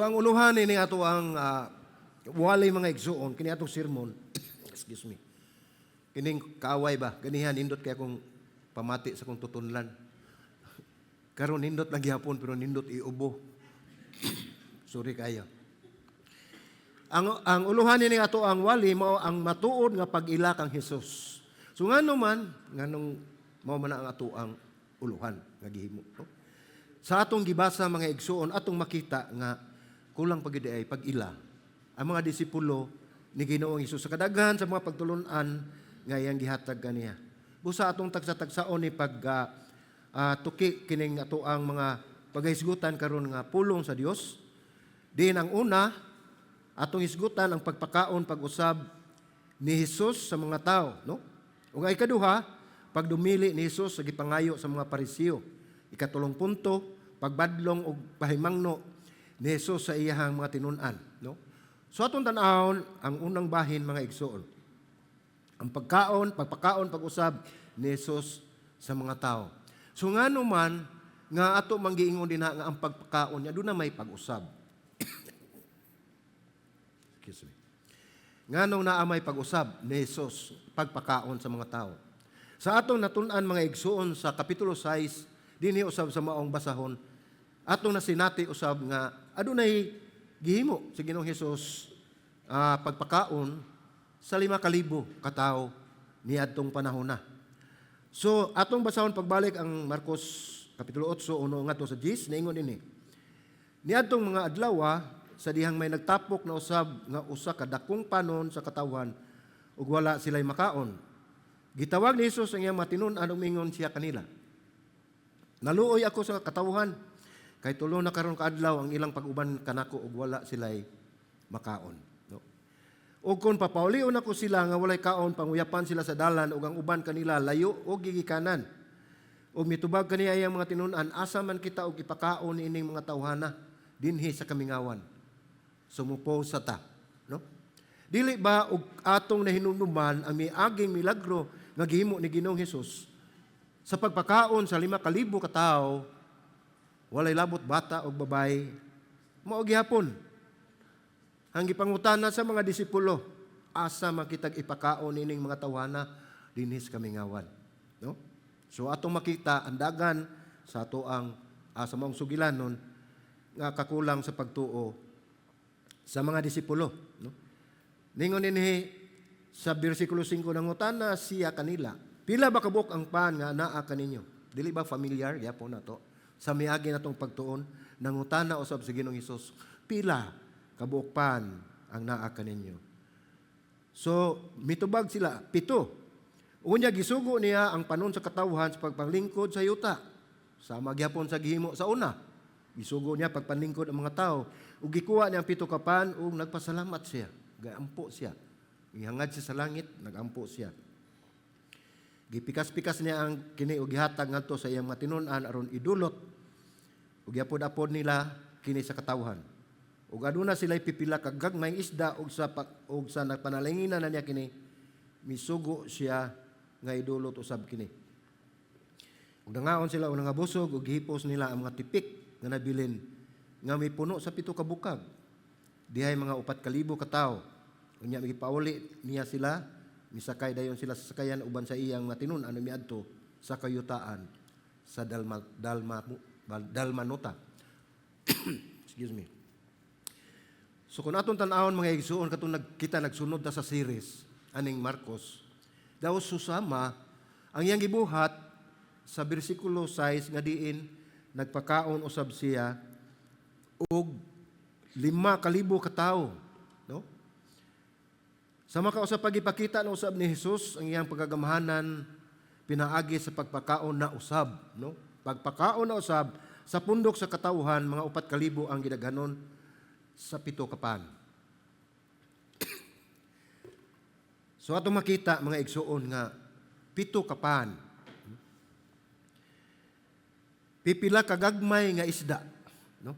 So ang uluhan ini ato ang wali, mga igsuon, kini atong sermon, excuse me. Kining kaaway ba? Ganihan nindot kay akong pamati sa akong tutunlan. Karon nindot lang gihapon, pero nindot iubo. Sorry kayo. Ang uluhan ini ato ang wali mao ang matuod nga pag-ila kang Hesus. So ngano man, nganong mao man ang ato ang uluhan nga gihimo, no? Sa atong gibasa, mga igsuon, atong makita nga kulang pa gid ay pag-ila ang mga disipulo ni Ginoong Hesus sa kadaghan sa mga pagtulunan nga iyang gihatag kaniya. Busa atong tagsa-tagsaon ni pag tuki kining ato ang mga paghisgutan karon nga pulong sa Dios. Diin ang una, atong hisgutan ang pagpakaon pag-usab ni Hesus sa mga tao, no? Ug ang ikaduha, pagdumili ni Hesus sa gipangayo sa mga Pariseo. Ikatulong punto, pagbadlong og pahimangno ni Hesus sa iyahang mga tinun-an, no? So atong tan-awon ang unang bahin, mga igsuon. Ang pagkaon, pagpakaon, pag-usab ni Hesus sa mga tao. So ngano man nga ato manggiingon dinha nga ang pagpakaon niya doon na may pag-usab? Excuse me. Nganong naa may pag-usab ni Hesus pagpakaon sa mga tao? Sa atong natun-an, mga igsuon, sa kapitulo 6 dinhi usab sa maong basahon, atong nasinati usab nga adunay gihimo si Ginoong Hesus pagpakaon sa 5,000 katawo niadtong panahon na. So atong basahon pagbalik ang Marcos kapitulo 8, 1 ngadto sa 10. Niingon ini: "Niadtong mga adlaw, sa dihang may nagtapok na usab nga usa ka dakong panon sa katawhan ug wala sila'y makaon, gitawag ni Hesus ang iyang mga tinun-an ug miingon siya kanila, 'Naluoy ako sa katawhan kay 3 na karon kaadlaw ang ilang pag-uban kanako ug wala sila'y makaon.' No? Ug kung papaulion nako sila nga walay kaon, panguyapan sila sa dalan ug ang uban kanila layo og gigikanan.' Ug mitubag kaniya iyang mga tinun-an, 'Asa man kita og ipakaon ining mga tawhana dinhi sa kamingawan?' Sumupo sa ta." No? Dili ba og atong nahinumduman ang miaging milagro nga gihimo ni Ginoong Hesus sa pagpakaon sa 5,000 ka tawo, walay labot bata o babae? Mao gihapon ang gipangutana sa mga disipulo, "Asa man kitag ipakaon ining mga tawhana dinhi sa kamingawan?" No? So atong makita ang dagan sa ato ang sa maong sugilanon nga kakulang sa pagtuo sa mga disipulo, no? Ningon dinhi sa bersikulo 5, nangutana siya kanila, 'Pila ba kabuok ang pan nga naa kaninyo?' Dili ba familiar gyapon nato sa miagi natong pagtuon? Nangutana usab sa Ginoong Hesus, "Pila kabuok pan ang naa kaninyo?" So mitubag sila, 'Pito.' Unya gisugo niya ang panon sa katawhan sa pagpanglingkod sa yuta. Sama gyapon sa gihimo sa una. Gisugo niya pagpanlingkod ang mga tao. Ug gikuha niya ang 7 ka pan ug nagpasalamat siya. Gaampo siya. Gihangad siya sa langit, nagampo siya. Gipikas-pikas niya ang kini ug gihatag ngadto sa iyang mga tinun-an aron idulot. Ug giapod-apod nila kini sa katawhan. Ug aduna sila pipila ka gagmayng isda, ug sa nagpanalanginan na niya kini, misugo siya nga idulot usab kini. Ug nangaon sila ug nangabusog, ug gihipos nila ang mga tipik nga nabilin nga mipuno sa 7 ka bukag. Dihay mga 4,000 ka tawo. Unya gipauli niya sila, misakay dayon sila sa sakayan uban sa iyang mga tinun-an miadto sa kayutaan sa Dalmanuta. Excuse me. So kung atong tan-awon, mga igsuon, katong kita nagsunod na sa series aning Marcos, daw susama ang iyang gibuhat sa bersikulo 6 nga diin nagpakaon usab siya og 5,000 ka tawo, no? Sama ka usab pagipakita na usab ni Jesus ang iyang pagkagamhanan pinaagi sa pagpakaon na usab, no? Pagpakaon na usab sa pundok sa katawhan, mga 4,000 ang gidaghanon sa 7 ka pan. So atong makita, mga igsuon, nga 7 ka pan, pipila kagagmay nga isda, no?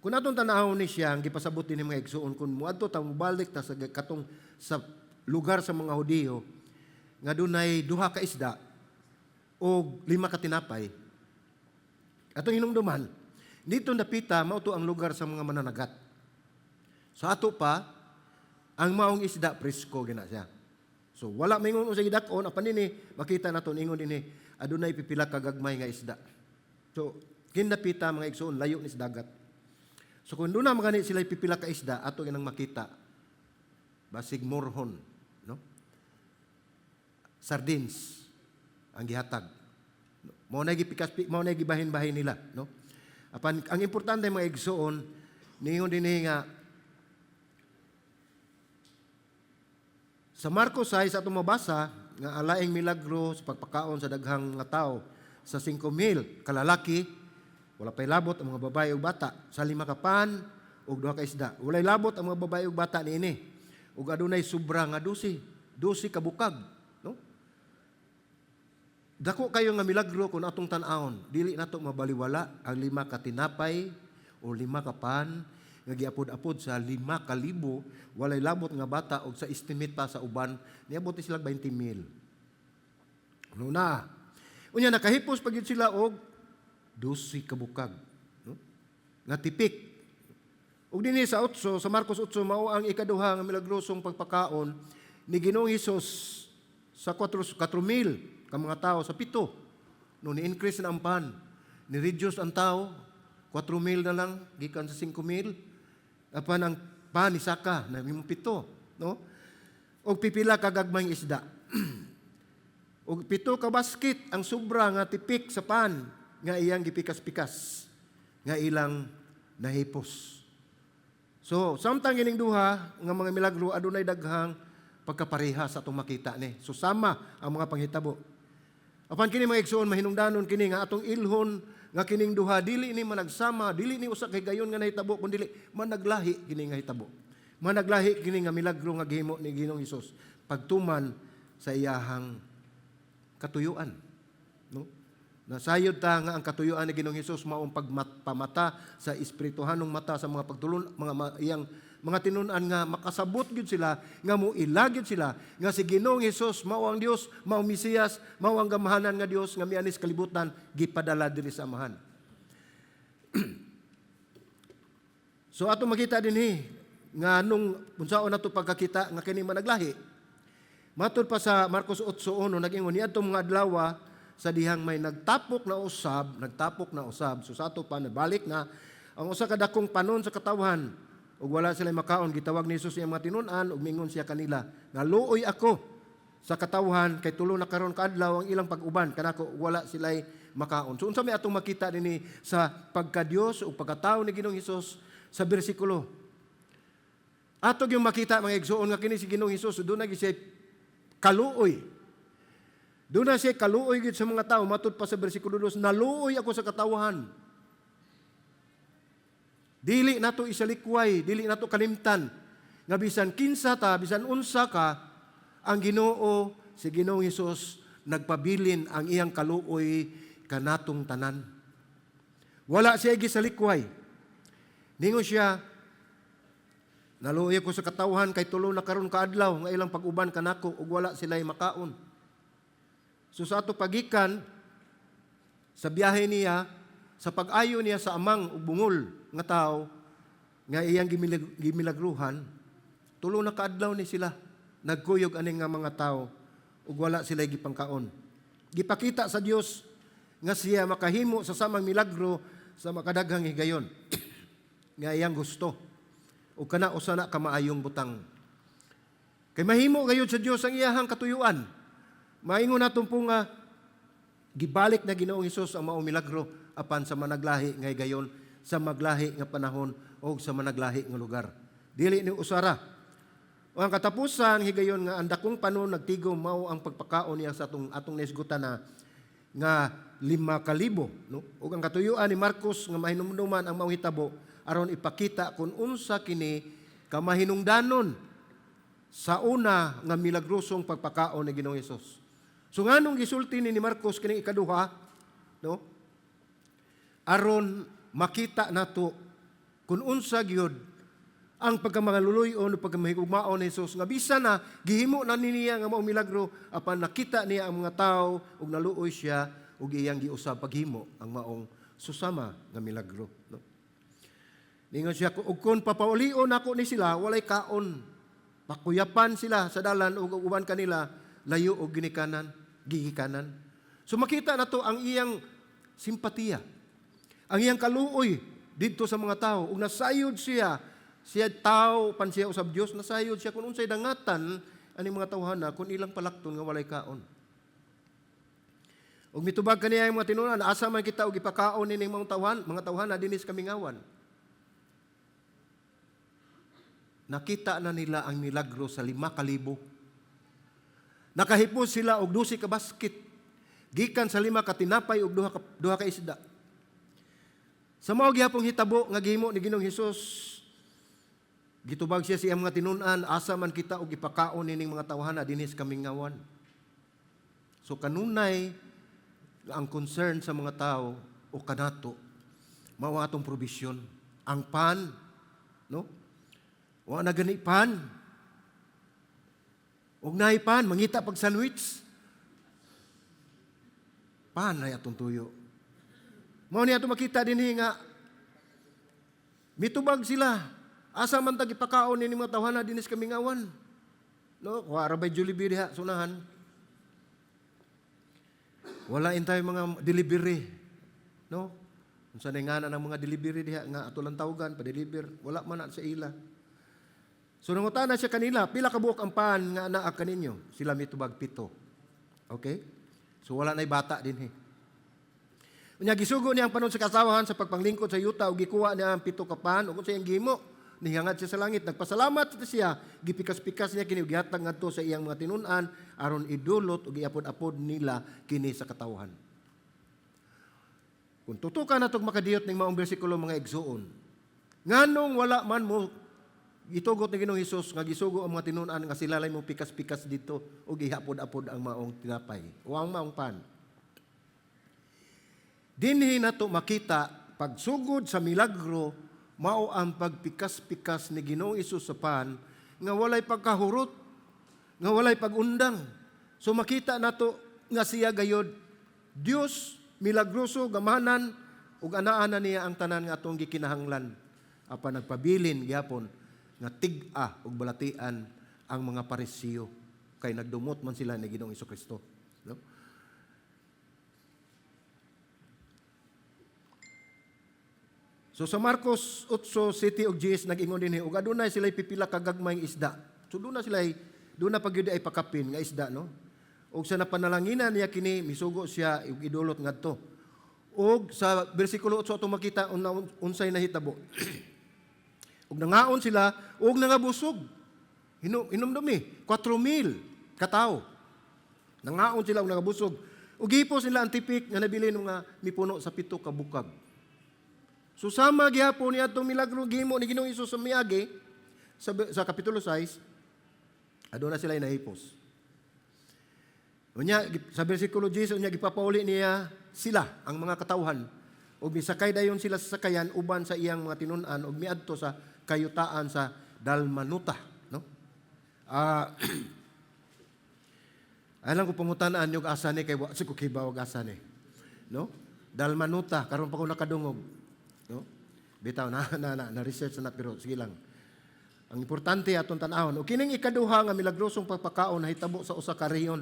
Kung atong tan-awon ni siya, ang gipasabot din mga igsuon, kung muadto ta, mobalik ta sa katong sa lugar sa mga Hudiyo nga dunay 2 ka isda o 5 ka tinapay, atong hinumduman Dito napita mao to ang lugar sa mga mananagat. Sa ato pa ang maong isda presko gina siya. So wala mingon unsa gidak-on apan dinhi makita nato ingon dinhi adunay pipila ka gagmay nga isda. So kinapita, mga igsoon, layo ni sa dagat. So kung doon na magani sila pipila ka isda, ato ginang makita basig morhon, no? Sardines ang gihatag. Mao na gipikas, mao na gibahin-bahin nila, no? Apan ang importante, mga igsoon, ningon dinhi nga sa Marcos 6 atong mabasa nga alaing milagro sa pagpakaon sa daghang nga tao sa 5,000 kalalaki, wala pay labot ang mga babae ug bata, sa lima ka pan ug duha ka isda. Walay labot ang mga babae ug bata niini. Ug adunay sobra nga 12 ka bukag, no? Dako kayo nga milagro kung atong tan-awon. Dili nato mabaliwala ang lima ka tinapay o lima ka pan nga giapod-apod sa 5,000, walay labot nga bata og sa estimate pa sa uban niabot ni sila 20,000. Ano na? Unya nakahipos pa gyud sila og 12 ka bukag, no? Nga tipik. Ug dinhi sa 8, sa Marcos 8, mao ang ikaduha nga milagrosong pagpakaon ni Ginoong Hesus sa 4 4,000 ka mga tao sa pito. No, ni-increase na ang pan. Ni-reduce ang tao, 4,000 na lang gikan sa 5,000. Apan ang pan ni saka na pito, no? Og pipila ka gagmayng isda. Og pito ka basket ang sobra nga tipik sa pan nga iyang gipikas-pikas nga ilang nahipos. So, samtang ining duha nga mga milagro adunay daghang pagkapareha sa atong makita ni. So sama ang mga panghitabo. Apan kini, mga igsoon, mahinungdanon kini nga atong ilhon nga kining duha dili ni managsama, dili ni usa kay gayon nga nahitabo, kun dili managlahi kini nga hitabo. Managlahi kini nga milagro nga gihimo ni Ginoong Hesus pagtuman sa iyahang katuyuan. No? Nasayod ta nga ang katuyuan ni Ginoong Hesus maong pagpamata sa espirituhanong mata sa mga pagtulon mga iyang mga tinun-an nga makasabot gyud sila, nga moila gyud sila nga si Ginoong Hesus mao ang Dios, mao ang Mesiyas, mao ang gamhanan nga Dios nga miani sa kalibutan, gipadala diri sa Amahan. So ato makita dinhi nga nung unsaon nato pagkakita nga kini managlahi. Matud pa sa Marcos 8:1, nag-ingon niadtong mga adlaw sa dihang may nagtapok na usab, nagtapok na usab. So sa ato pa nabalik na ang usa ka dakong panon sa katawhan ug wala sila makaon, gitawag ni Jesus iyang mga tinun-an ug mingon siya kanila, "Naluoy ako sa katawhan kay tulo na karon kaadlaw ang ilang pag-uban kanako, wala sila'y makaon." So unsa may atong makita dinhi sa pagka-Dios ug pagkatao ni Ginoong Hesus sa bersikulo? Ato yung makita, mga igsoon, nga kini si Ginoong Hesus doon na siya kaluoy. Doon na siya kaluoy gid sa mga tao. Matud pa sa bersikulo 2, "Naluoy ako sa katawhan." Dili nato isalikway, dili nato kalimtan nga bisan kinsa ta, bisan unsa ka, ang Ginoo, si Ginoong Hesus, nagpabilin ang iyang kaluoy kanatong tanan. Wala siya gisalikway. Ningon siya, "Naluoy ako sa katawhan kay tulo na karon kaadlaw nga ilang pag-uban kanako ug wala sila'y makaon." So sa ato pagikan sa biyahe niya, sa pag-ayo niya sa amang ug bungol nga tao nga iyang gimilagruhan, tulo na kaadlaw ni sila nagkuyog ani nga mga tao ug wala sila gipangkaon. Gipakita sa Dios nga siya makahimo sa samang milagro sa makadaghang higayon nga iyang gusto. Ug kana usa na kamaayong butang. Kay mahimo gayud sa Dios ang iyahang katuyuan. Maingon naton po nga gibalik na Ginoong Hesus ang maong milagro apan sa managlahi nga higayon, sa maglahi nga panahon o sa managlahi nga lugar. Dili ni usara. O ang katapusan higayon nga ang dakong panon nagtigom mao ang pagpakaon niya sa atong atong naisgutan na nga 5,000, no? Ug ang katuyuan ni Marcos nga mahinumduman ang maong hitabo aron ipakita kung unsa kini kamahinungdanon sa una nga milagrosong pagpakaon ni Ginoong Hesus. So nganong gisulti ni Marcos kining ikaduha, no? Aron makita nato kung unsa gyud ang pagkamangaluluy-on o pagkamahigugmaon ni Jesus nga bisan na gihimo na ni niya nga mao milagro, apan nakita niya ang mga tao ug naluoy siya ug iyang giusab paghimo ang maong Susama nga milagro, no? Ningon siya, "Ug kung papaulion nako ni sila, walay kaon. Pakuyapan sila sa dalan ug uban kanila layo og ginikanan, gigikanan." So makita nato ang iyang simpatiya, ang iyang kaluoy didto sa mga tao. Ug nasayod siya, siya tao pan siya usab Dios, nasayod siya kung unsay dangatan ani mga tawhana kung ilang palakton nga walay kaon. Ug mitubag kaniya ang mga tinunan, "Asa man kita og ipakaon nining mga tawhana dinhi sa kamingawan?" Nakita na nila ang milagro sa 5,000. Nakahipos sila og 12 ka basket gikan sa 5 ka tinapay ug duha ka isda. Sa mao gihapong hitabo nga gihimo ni Ginoong Hesus, gitubag siya sa iyang mga tinun-an, "Asa man kita og ipakaon nining mga tawhana dinhi sa kamingawan?" So kanunay ang concern sa mga tao o kanato mao atong provision, ang pan, no? Wa na gani pan. Ug naay pan, mangita pag sandwich. Pan ay atong tuyo. Mao ni ato makita dinhi nga mitubag sila. "Asa man tag ipakaon ni mga tawhana dinhi sa kamingawan?" No, kuha ra bay Jollibee diha sunahan. Wala intay mga delivery. No? Unsa na ngana ng mga delivery diha nga ato lang tawagan pa-deliver, wala man na sa ila. So nangutana siya kanila, "Pila ka buok ang pan nga naa kaninyo?" Sila mitubag, "7." Okay? So wala na'y bata dinhi. Unya gisugo niya ang panon sa kasawahan sa pagpanglingkod sa yuta ug gikuha niya ang 7 ka pan ug unsa iyang gihimo? Nihangad siya sa langit, nagpasalamat siya, gipikas-pikas niya kini ug gihatag ngadto sa iyang mga tinun-an aron idulot ug iapod-apod nila kini sa katawhan. Kung tutukan natong makadiyot ning maong bersikulo, mga igsuon, nganong wala man mo gitugot ni Ginoong Hesus nga gisugo ang mga tinun-an nga sila lay mo pikas-pikas dito ug ihapod-apod ang maong tinapay o ang maong pan? Dinhi nato makita pagsugod sa milagro mao ang pagpikas-pikas ni Ginoong Hesus sa pan nga walay pagkahurot, nga walay pagundang. So makita nato nga siya gayod Dios, milagroso, gamanan ug anaa na niya ang tanan nga atong gikinahanglan. Apan nagpabilin gyapon nga tig-a ug balatian ang mga Parisiyo kay nagdumot man sila ni Ginoong Kristo. No? So sa Marcos 8, 7 ug 10 nag-ingon dinhi, ug adunay sila'y pipila ka gagmayng isda. So doon na pagyud ay pakapin nga isda, no? Ug sa napanalanginan niya kini, misugo siya ug idulot ngadto. Ug sa bersikulo 8 atong makita unsay nahitabo. Ug nangaon sila ug nangabusog. Hinumdumi, 4,000 katawo. Nangaon sila ug nangabusog. Ug gihipos nila ang tipik nga nabilin nga mipuno sa 7 ka bukag. So sama gihapon ni atong milagro gihimo ni Ginoong Hesus sa miagi sa kapitulo 6, aduna sila nahipos. Unya sa bersikulo 10, unya gipapauli niya sila ang mga katawhan ug misakay dayon sila sa sakayan uban sa iyang mga tinun-an ug miadto sa kayutaan sa Dalmanuta, no? Alam ko pangutan-an yung asa ni kay wa ko kibaw og asa ni. No? Dalmanuta karon pa ko nakadungog. No? Bitaw na na na, na research na pero sige lang. Ang importante atong tan-awon, og kining ikaduha nga milagrosong pagpakaon nahitabo sa usa ka rehiyon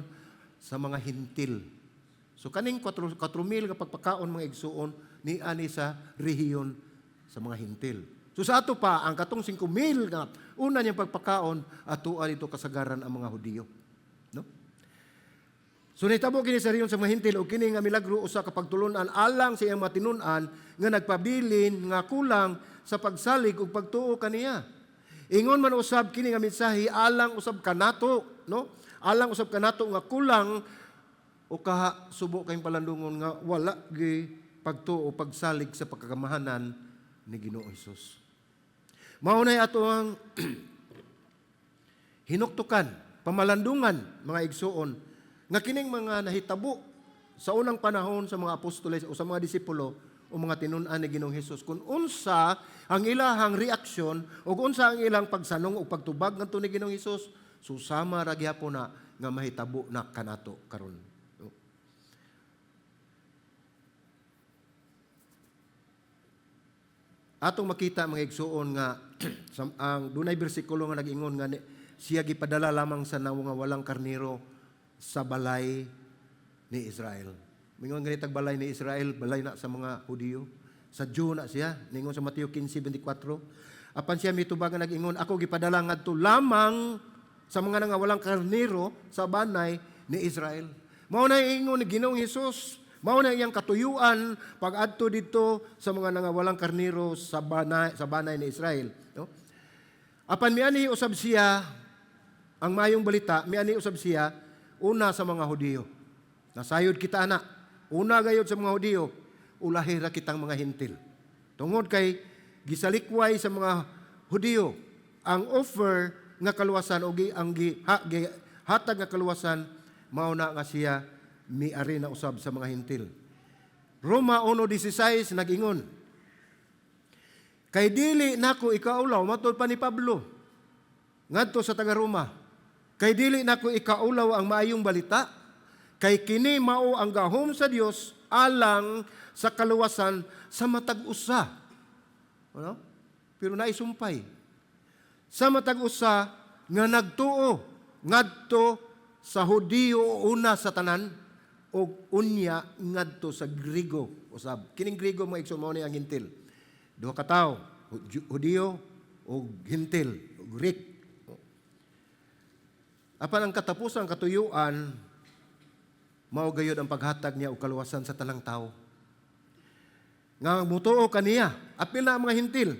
sa mga Hintil. So kaning 4,000 nga pagpakaon, mga igsuon, ni ani sa rehiyon sa mga Hintil. So sa ato pa ang katong 5,000 nga una niyang pagpakaon, ato dito kasagaran ang mga Hudiyo. No? So nahitabo kini sa rehiyon sa mga Hintil ug kini nga milagro usa ka pagtulun-an alang sa iyang mga tinun-an nga nagpabilin nga kulang sa pagsalig ug pagtuo kaniya. Ingon man usab kini nga mensahe alang usab kanato, no? Alang usab kanato nga kulang o kaha subo kayong palandungon nga wala gi pagtuo o pagsalig sa pagkakamahanan ni Ginoong Hesus. Mao nay ato ang hinuktukan, pamalandungan, mga igsuon, nga kining mga nahitabo sa unang panahon sa mga apostoles o sa mga disipulo o mga tinun-an ni Ginoong Hesus, kung unsa ang ilahang reaksyon o kung unsa ang ilang pagsanong o pagtubag ngadto ni Ginoong Hesus, susama ra gihapon na nga mahitabo na kanato karon. No? Atong makita, mga igsuon, nga ang dunay bersikulo nga nag-ingon nga siya gipadala lamang sa walang karnero sa balay ni Israel. Mingon ganitag balay ni Israel, balay na sa mga Hudiyo. Sa Jew na siya, ningon sa Mateo 15:24. Apan siya mitubag nga nag-ingon, "Ako gipadala ngadto lamang sa mga nangawalang karnero sa banay ni Israel." Mao na ingon ni Ginoong Hesus, mao na iyang katuyuan pag-adto didto sa mga nangawalang karnero sa banay ni Israel, no? Apan mianhi usab siya ang mayong balita, mianhi usab siya una sa mga Hudiyo. Nasayod kita ana. Una gayod sa mga Hudiyo, ulahi ra kitang mga Hentil. Tungod kay gisalikway sa mga Hudiyo ang offer nga kaluwasan o gi, ang gi, ha, gi, hatag nga kaluwasan, mao na nga siya miari na usab sa mga Hentil. Roma 1:16 nag-ingon, "Kay dili nako ikaulaw," matod pa ni Pablo ngadto sa taga Roma, "Kay dili nako ikaulaw ang maayong balita, kay kini mao ang gahom sa Dios alang sa kaluwasan sa matag usa." Ano? Pero naisumpay. Sa matag usa nga nagtuo, ngadto sa Hudiyo una sa tanan ug unya ngadto sa Grigo usab. Kining Grigo, mga igsoon, mao ni ang Hentil. Duha ka tawo, Hudiyo ug Hentil, Greek. Apan ang katapusang katuyuan mao gayud ang paghatag niya og kaluwasan sa tanang tawo nga mutuo kaniya, apil na ang mga Hentil.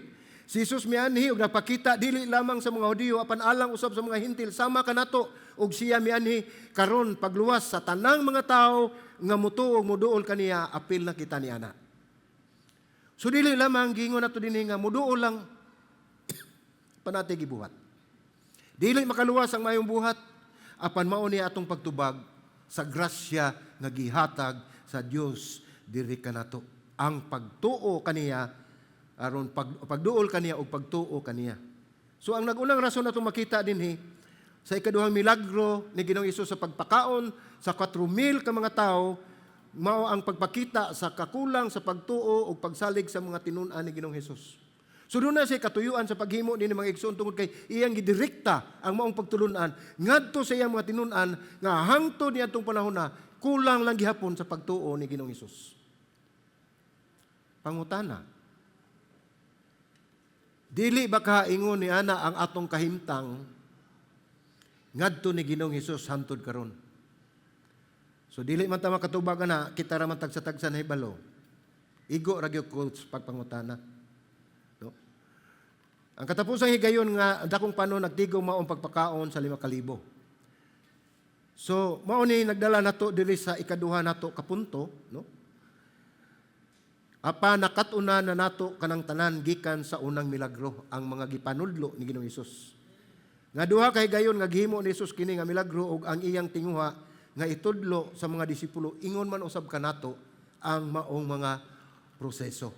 Si Jesus mianhi ug nagpakita dili lamang sa mga Hudiyo apan alang usab sa mga Hentil sama kanato, ug siya mianhi karon pagluwas sa tanang mga tawo nga mutuo ug muduol kaniya, apil na kita niana. So dili lamang giingon nato dinhi nga muduol lang panate gibuhat. Dili makaluwas ang mayong buhat, apan mao ni atong pagtubag sa grasya nga gihatag sa Dios diri kanato. Ang pagtuo kaniya aron pagduol kaniya ug pagtuo kaniya. So ang nagunang rason natong makita dinhi sa ikaduhang milagro ni Ginoong Hesus sa pagpakaon sa 4,000 ka mga tawo mao ang pagpakita sa kakulang sa pagtuo ug pagsalig sa mga tinun-an ni Ginoong Hesus. So doon na siya katuyuan sa paghimo ni mga igsoon tungod kay iyang gidirekta ang maong pagtulunan ngadto sa iyang mga tinun-an nga hangtod niadtong panahon na kulang lang gihapon sa pagtuo ni Ginoong Hesus. Pangutana. Dili ba ka ingon ni ana ang atong kahimtang ngadto ni Ginoong Hesus hantod karon? So dili man ta makatubag ana, kita ra man tagsa-tagsa na hibalo. Igo ra gyud ko sa pagpangutana. No? Ang katapusang higayon nga ang dakong panon nagtigom maong pagpakaon sa 5,000. So mao ni nagdala nato diri sa ikaduha nato kapunto, no? Apa nakat-unan na nato kanang tanan gikan sa unang milagro, ang mga gipanudlo ni Ginoong Hesus. Nga duha kay gayon nga gihimo ni Hesus kini nga milagro ug ang iyang tinguha nga itudlo sa mga disipulo ingon man usab kanato ang maong mga proseso.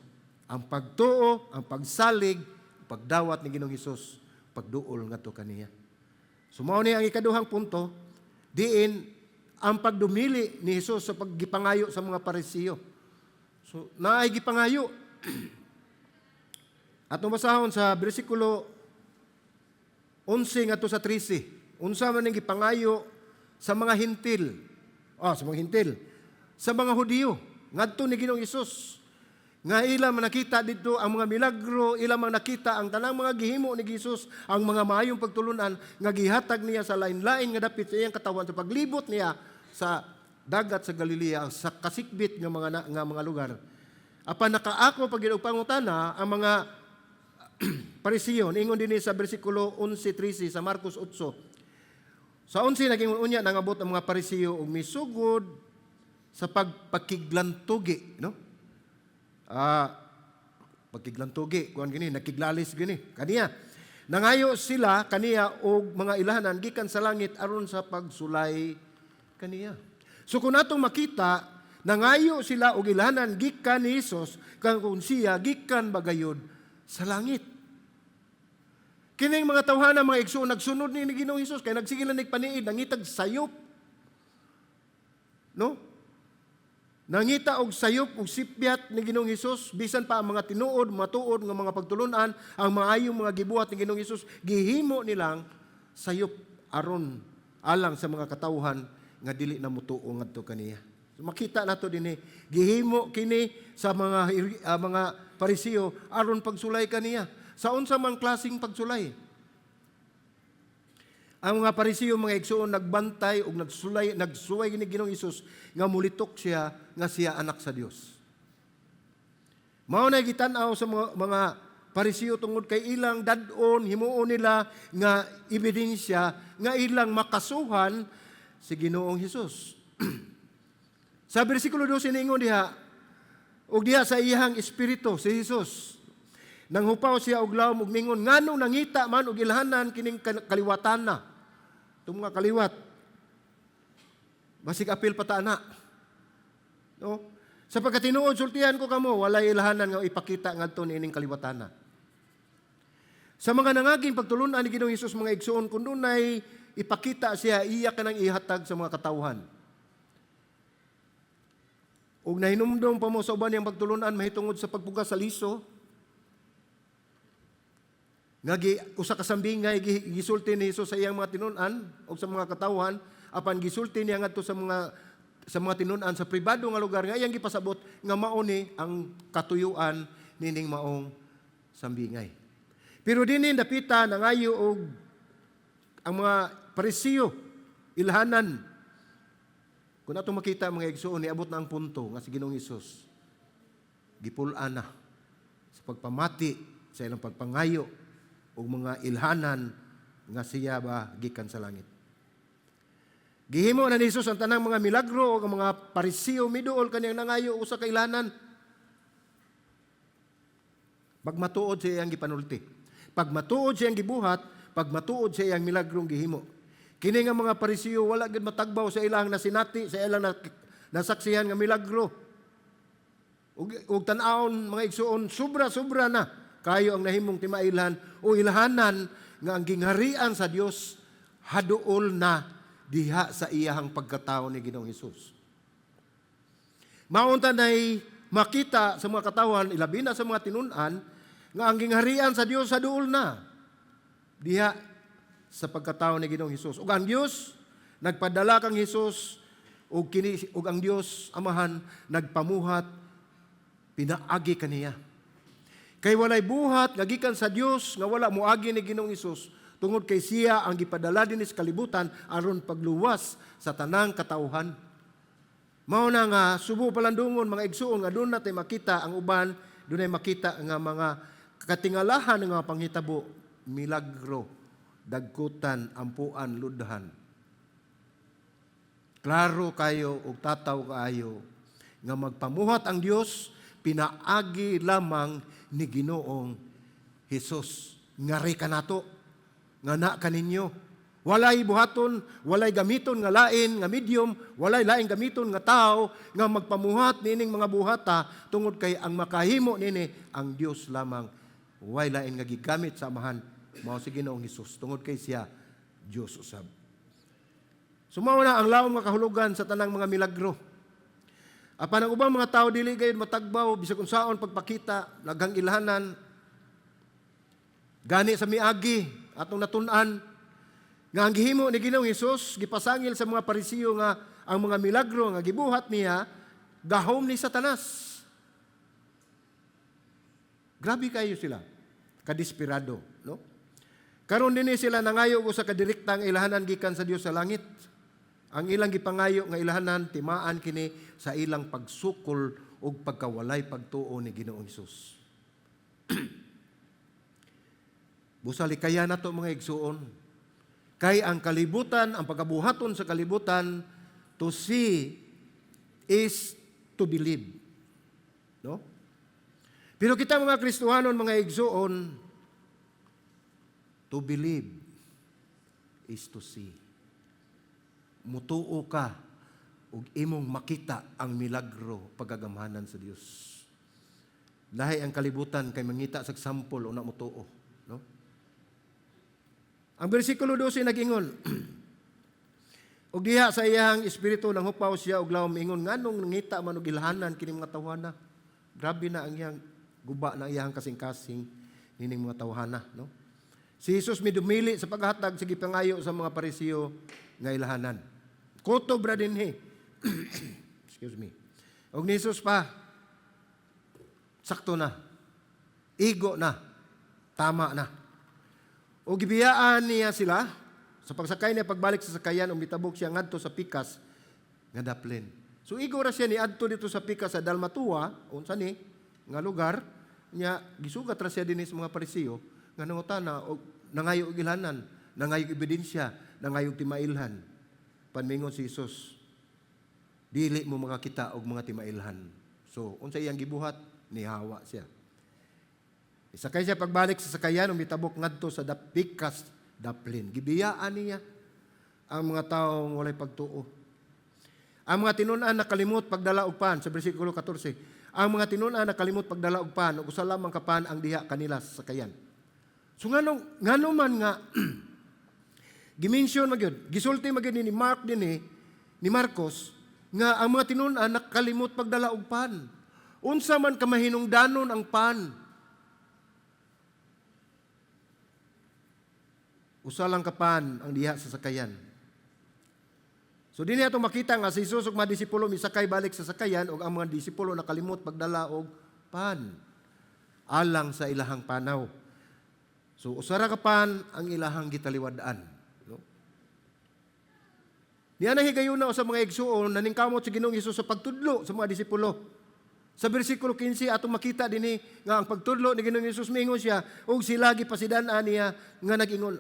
Ang pagtuo, ang pagsalig, pagdawat ni Ginoong Hesus, pagduol ngadto kaniya. So mao ni ang ikaduhang punto, diin ang pagdumili ni Hesus sa paggipangayo sa mga Parisiyo. So naay gipangayo. Atong basahon sa bersikulo 11 ngadto sa 13. Unsa man ning gipangayo sa mga Hentil? Ah, sa mga Hentil. Sa mga Hudiyo ngadto ni Ginoong Hesus. Nga ila man nakita dito ang mga milagro, ila man nakita ang tanang mga gihimo ni Jesus, ang mga maayong pagtulunan nga gihatag niya sa lain-lain nga dapit sa iyang katawan sa paglibot niya sa dagat sa Galilea, sa kasikbit nga mga lugar. Apan nakaako pag og pangutana ang mga Parisiyo, ingon din sa bersikulo 11:13 sa Marcos 8. Sa 11 naging unya nangabot ang mga Parisiyo ug misugod sa pagpakiglantugi, no? Ah, pagkiglantugi, kuan gini, nakiglalis gini. Kaniya. Nangayo sila kaniya og mga ilhanan gikan sa langit aron sa pagsulay kaniya. So kung natong makita, nangayo sila og ilhanan gikan ni Hesus kang kung siya gikan bagayod sa langit. Kining mga tawhana, mga igsoon, nagsunod ni Ginoong Hesus kay nagsige lang nagpaniid, nangitag sayop. No? Nangita og sayop og sipyat ni Ginoong Hesus bisan pa ang mga tinuod, matuod nga mga pagtulunan, ang maayong mga gibuhat ni Ginoong Hesus, gihimo nilang sayop aron alang sa mga katawhan nga dili na mutuo ngadto kaniya. So makita nato dinhi, gihimo kini sa mga Pariseo aron pagsulay kaniya. Sa unsa man klaseng pagsulay? Ang mga Pariseo, mga igsuon, nagbantay og nagsulay, nagsuway ni Ginoong Hesus nga mulitok siya nga siya anak sa Dios. Mao na gitan-aw sa mga Pariseo tungod kay ilang dad-on, himuon nila nga ebidensya nga ilang makasuhan si Ginoong Hesus. Sa bersikulo 12 niingon diha, ug diha sa iyang espiritu si Hesus, nanghupaw siya og lawom ug mingon, "Nganong nangita man og ilhanan kining kaliwatan na?" Itong mga kaliwat. Basig apil pa ta na. No? "Sa pagkatinuod, sultihan ko kamo, walay ilhanan nga ipakita ngadto niining kaliwatan na." Sa mga nangaging pagtulunan ni Ginoong Hesus, mga igsuon, kung dunay ipakita siya, iya kanang ihatag sa mga katawhan. Ug nahinumdom pa mo sa uban niyang pagtulunan mahitungod sa pagpugas sa liso, nga gi, usa ka sambingay gisulti ni Hesus sa iyang mga tinun-an o sa mga katawhan, apan gisulti niya ngadto sa mga tinun-an sa pribado nga lugar nga iyang gipasabot nga mao ni ang katuyuan nining maong sambingay. Pero dinhi dapita nangayo og ang mga Pariseo ilhanan. Kung atong makita, mga igsuon, niabot na ang punto nga si Ginoong Hesus gipul-an na sa pagpamati sa ilang pagpangayo og mga ilhanan nga siya ba gikan sa langit. Gihimo na ni Jesus ang tanang mga milagro ug ang mga Pariseo miduol kaniyang nangayo usa ka ilhanan. Pagmatuod sa iyang gipanulti, pagmatuod sa iyang gibuhat, pagmatuod sa iyang milagrong gihimo. Kini nga mga Pariseo wala gid matagbaw sa ilang nasinati, sa ilang nasaksihan nga milagro. Ug tan-awon, mga igsuon, sobra-sobra na kayo ang nahimong timailhan o ilhanan nga ang gingharian sa Dios haduol na diha sa iyahang pagkatao ni Ginoong Hesus. Maunta nay makita sa mga katawan, ilabi na sa mga tinun-an, nga ang gingharian sa Dios haduol na diha sa pagkatao ni Ginoong Hesus. Ug ang Dios nagpadala kang Hesus ug kini ug ang Dios Amahan nagpamuhat pinaagi kaniya. Kay walay buhat nga gikan sa Dios nga wala moagi ni Ginoong Hesus tungod kay siya ang gipadala dinhi sa kalibutan aron pagluwas sa tanang katawhan. Mao na nga subo palandungon, mga igsuon, nga doon natin makita ang uban, dunay makita nga mga katingalahan nga mga panghitabo, milagro, dagkutan, ampuan, ludhan. Klaro kayo ug tataw kaayo nga magpamuhat ang Dios pinaagi lamang ni Ginoong Hesus. Ngari kanato, nga na kaninyo. Walay buhaton, walay gamiton nga lain nga medium, walay lain gamiton nga tao nga magpamuhat nining mga buhata tungod kay ang makahimo nini ang Dios lamang. Walay lain nga gigamit sa Amahan, mao si Ginoong Hesus tungod kay siya Dios usab. So mao na ang lawom nga kahulugan sa tanang mga milagro. Apan ang ubang mga tao dili gayud matagbaw bisag unsaon pagpakita daghang ilhanan. Gani sa miagi atong natun-an nga ang gihimo ni Ginoong Hesus, gipasangil sa mga Pariseo nga ang mga milagro nga gibuhat niya gahom ni Satanas. Grabe kayo sila kadesperado, no? Karon dinhi sila nangayo og usa ka direktang ilhanan gikan sa Dios sa langit. Ang ilang gipangayo nga ilhanan, timaan kini sa ilang pagsukol ug pagkawalay pagtuo ni Ginoong Hesus. Busa likaya nato, mga igsuon. Kay ang kalibutan, ang pagkabuhaton sa kalibutan, to see is to believe. No? Pero kita mga Kristohanon, mga igsuon, to believe is to see. Mutuo ka ug imong makita ang milagro, pagagamhanan sa Dios. Lahi ang kalibutan kay mangita sa sample una mutuo, no? Ang bersikulo 12 nagingon, Ug diha sa iyang espiritu nanghupaw siya og lawom, ingon, "Nganong nangita man og ilhanan kini mga tawhana?" Grabe na ang iyang guba na iyang kasing-kasing nining mga tawhana, no? Si Jesus midumili sa paghatag sa gipangayo sa mga Parisiyo nga ilhanan. Kutob ra dinhi. Excuse me. Og ni Jesus pa, sakto na. Igo na. Tama na. O gibiyaan niya sila sa pagsakay niya pagbalik sa sakayan, ug mitabok siya ngadto sa pikas nga daplin. So igo ra siya ni adto dito sa pikas sa Dalmatua, unsa ni nga lugar niya, gisugat ra siya dinhi sa mga Parisiyo nga nangutana og nangayo og ilhanan, nangayo og ebidensya, nangayo og timailhan. Panmingon si Jesus, "Dili mo makakita og mga timailhan." So unsa iyang gibuhat? Nihawa siya. Isakay siya pagbalik sa sakayan, umitabok ngadto sa pikas daplin. Gibiyaan niya ang mga taong walay pagtuo. Ang mga tinun-an nakalimot pagdala og pan sa bersikulo 14. Ang mga tinun-an nakalimot pagdala og pan ug usa lamang ka pan ang diha kanila sa sakayan. So nganong ngano man nga gi-mention magyud, gisulti magyud ni Mark dinhi, ni Marcos, nga ang mga tinun-an nakalimot pagdala og pan? Unsa man kamahinungdanon ang pan? Usa lang ka pan ang diha sa sakayan. So dinhi atong makita nga si Jesus ug mga disipulo misakay balik sa sakayan ug ang mga disipulo nakalimot pagdala og pan alang sa ilahang panaw. So usa ra ka pan ang ilahang gitaliwad-an, no? Niya nang higayuna sa mga igsuon, naningkamot si Ginoong Hesus sa pagtudlo sa mga disipulo. Sa bersikulo 15 atong makita dinhi nga ang pagtudlo ni Ginoong Hesus, miingon siya ug sila gipasidan-an niya nga nag-ingon,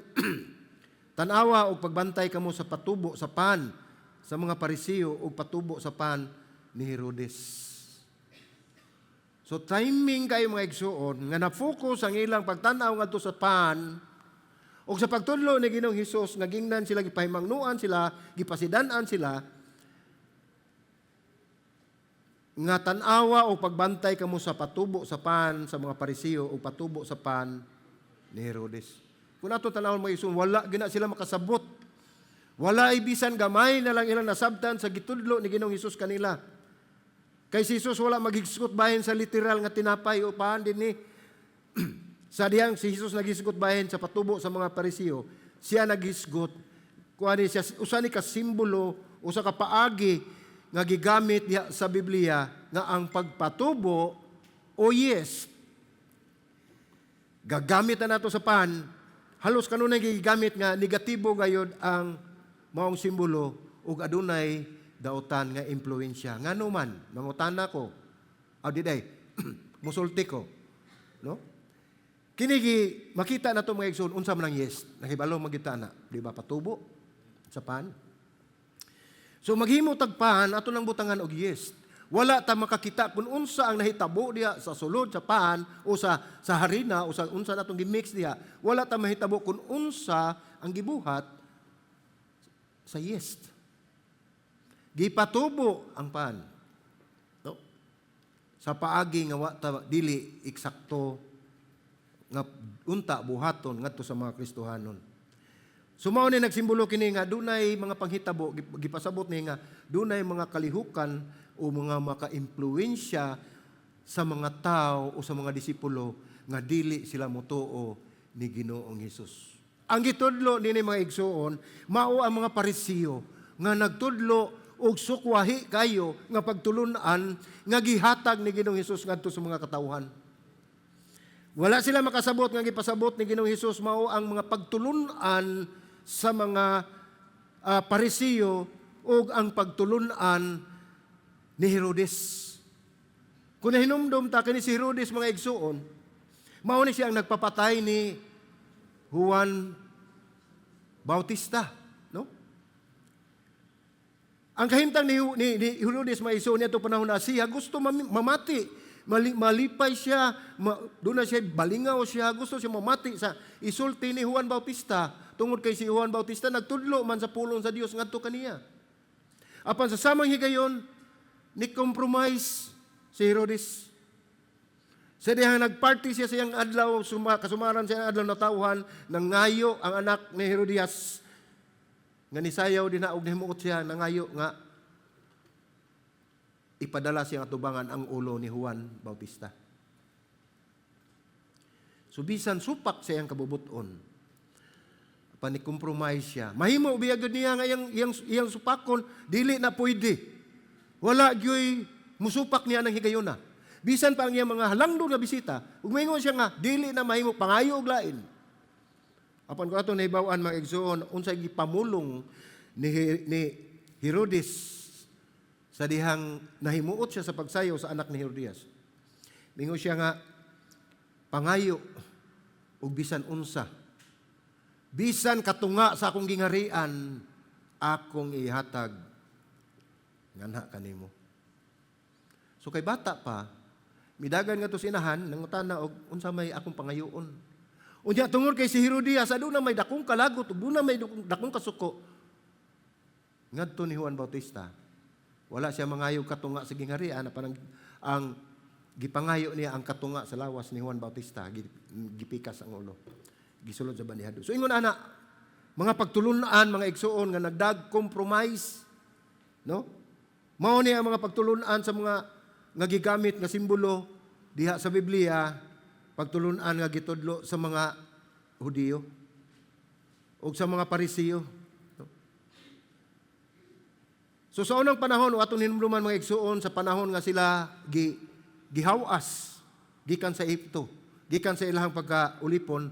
"Tan-awa og pagbantay kamo sa patubo sa pan sa mga Parisiyo ug patubo sa pan ni Herodes." So timing kayo, mga igsuon, nga na-focus ang ilang pagtan-aw ngadto sa pan ug sa pagtudlo ni Ginoong Hesus nga gingnan sila, gipahimangnuan sila, gipasidan-an sila nga tan-awa o pagbantay kamo sa patubo sa pan sa mga Parisiyo o patubo sa pan ni Herodes. Kung ato tan-awon, mga igsuon, wala gina sila makasabot. Wala ay bisan gamay na lang ilang nasabtan sa gitudlo ni Ginoong Hesus kanila. Kay si Jesus wala maghisgot bahin sa literal nga tinapay o pan dinhi. Sa diyang si Jesus naghisgot bahin sa patubo sa mga Parisiyo, siya naghisgot kuani siya, usa ni ka simbolo, usa ka paagi nga gigamit diha sa Biblia nga ang pagpatubo o yeast, gagamit na nato sa pan, halos kanunay gigamit nga negatibo gayod ang maong simbolo ug adunay daotan nga impluwensya. Ngano man mangutana ko, aw di day musulti ko, no? Kini gi makita nato, mga igsoon, unsa man ang yeast. Nakibalo magita na, di ba, patubo sa pan. So maghimo tag pan, ato nang butangan og yeast. Wala ta makakita kung unsa ang nahitabo diha sa sulod sa pan o sa harina o sa unsa natong gi-mix diha. Wala ta mahitabo kung unsa ang gibuhat sa yeast. Gipatubo ang pan. No? Sa paagi nga wa ta dili eksakto nga unta buhaton ngadto sa mga Kristohanon. So mao ni nagsimbolo kini nga dunay mga panghitabo, gipasabot ni nga dunay mga kalihukan o mga maka-impluwensya sa mga tao o sa mga disipulo nga dili sila motuo ni Ginoong Hesus. Ang gitudlo nini, mga igsuon, mao ang mga Parisiyo nga nagtudlo og sukwahi kayo nga pagtulunan nga gihatag ni Ginoong Hesus ngadto sa mga katawhan. Wala sila makasabot nga gipasabot ni Ginoong Hesus mao ang mga pagtulunan sa mga Parisiyo ug ang pagtulunan ni Herodes. Kung nahinumdum ta kini si Herodes, mga igsuon, mao ni siya ang nagpapatay ni Juan Bautista, no? Ang kahimtang ni Herodes, mga igsuon, niya panahon na siya gusto mamati. Malipay siya, doon na siya, balingaw siya, gusto siya mamati sa isulti ni Juan Bautista. Tungod kay si Juan Bautista nagtudlo man sa pulong sa Dios ngadto kaniya. Apan sa samang higayon, ni compromise si Herodes. Sa dihang nagparty siya sa iyang adlaw, kasumaran sa iyang adlaw na tawhan, nangayo ang anak ni Herodias. Nga nisayaw din na og nihimuot siya, nangayo nga ipadala siyang atubangan ang ulo ni Juan Bautista. So bisan supak sa iyang kabubuton, pani-compromise siya. Mahimo biya gyud niya nga iyang supakon, dili na pwede. Wala gyoy musupak niya ng higayuna. Bisan pa ang iyang mga halangdon nga bisita, ug maingon siya nga dili na mahimo, pangayo og lain. Apan kung ato nahibaw-an, mga igsoon, unsay gipamulong ni Herodes sa dihang nahimuot siya sa pagsayaw sa anak ni Herodias. Mingon siya nga pangayo og bisan unsa. Bisan katunga sa akong gingarian, akong ihatag nganha kanimo. So kay bata pa, midagan nga to sa inahan, nangutana og unsa may akong pangayoon. Unya tungod kay si Herodias aduna may dakong kalagot, ug duna may dakong kasuko. Ngadto ni Juan Bautista, wala siya mangayo katunga sa gingarian, apan ang gipangayo niya ang katunga sa lawas ni Juan Bautista, gipikas ang ulo. Gisulod sa bandehado. So ingon ana, mga pagtulunan, mga igsuon nga nagdag compromise, no? Mao ni ang mga pagtulunan sa mga nga gigamit nga simbolo diha sa Biblia, pagtulunan nga gitudlo sa mga Hudiyo o sa mga Parisiyo. No? So sa unang panahon, o atong hinumduman, mga igsuon, sa panahon nga sila gihawas gikan sa Ehipto, gikan sa ilahang pagkaulipon,